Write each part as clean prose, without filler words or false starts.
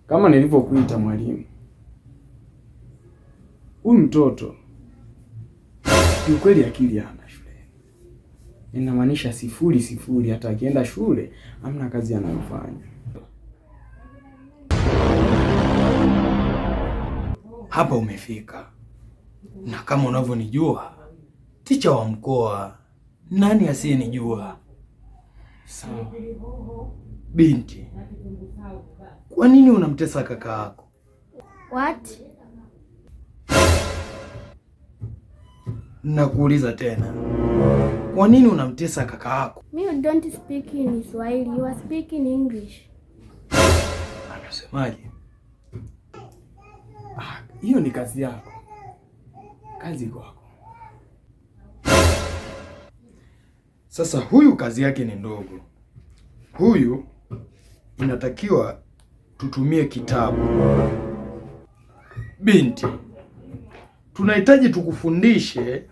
Kama nilivyokuita mwalimu, huyu mtoto kiukweli akili hana shuleni, inamaanisha sifuri sifuri. Hata akienda shule hamna kazi anayofanya. Hapa umefika, na kama unavyonijua ticha wa mkoa, nani asiyenijua? Sawa. Binti, kwa nini unamtesa kaka yako? What? Nakuuliza tena, kwa nini unamtesa kaka yako? Me, you don't speak in Swahili, you are speaking English. Anasemaje? Ah, hiyo ni kazi yako, kazi kwako. Sasa huyu kazi yake ni ndogo, huyu inatakiwa tutumie kitabu. Binti, tunahitaji tukufundishe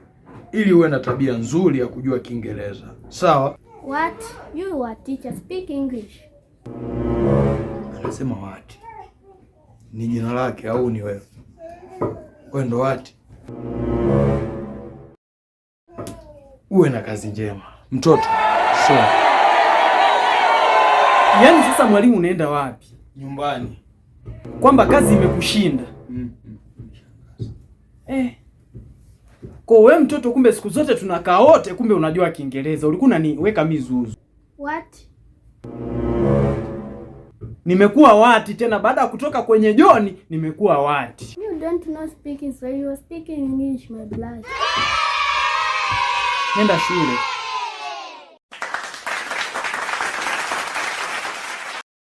ili uwe na tabia nzuri ya kujua Kiingereza, sawa? What? You are teacher, speak English. Anasema what? Ni jina lake au ni wewe? Wewe ndo what? Uwe na kazi njema mtoto. So Yaani sasa mwalimu, unaenda wapi? Nyumbani. Kwamba kazi imekushinda. Eh. Kwa wewe mtoto, kumbe siku zote tunakaa wote, kumbe unajua Kiingereza. Ulikuwa unaniweka mizuzu. What? Nimekuwa what tena baada ya kutoka kwenye Joni, nimekuwa what. You don't know speaking Swahili, you are speaking English, my blood. Nenda shule.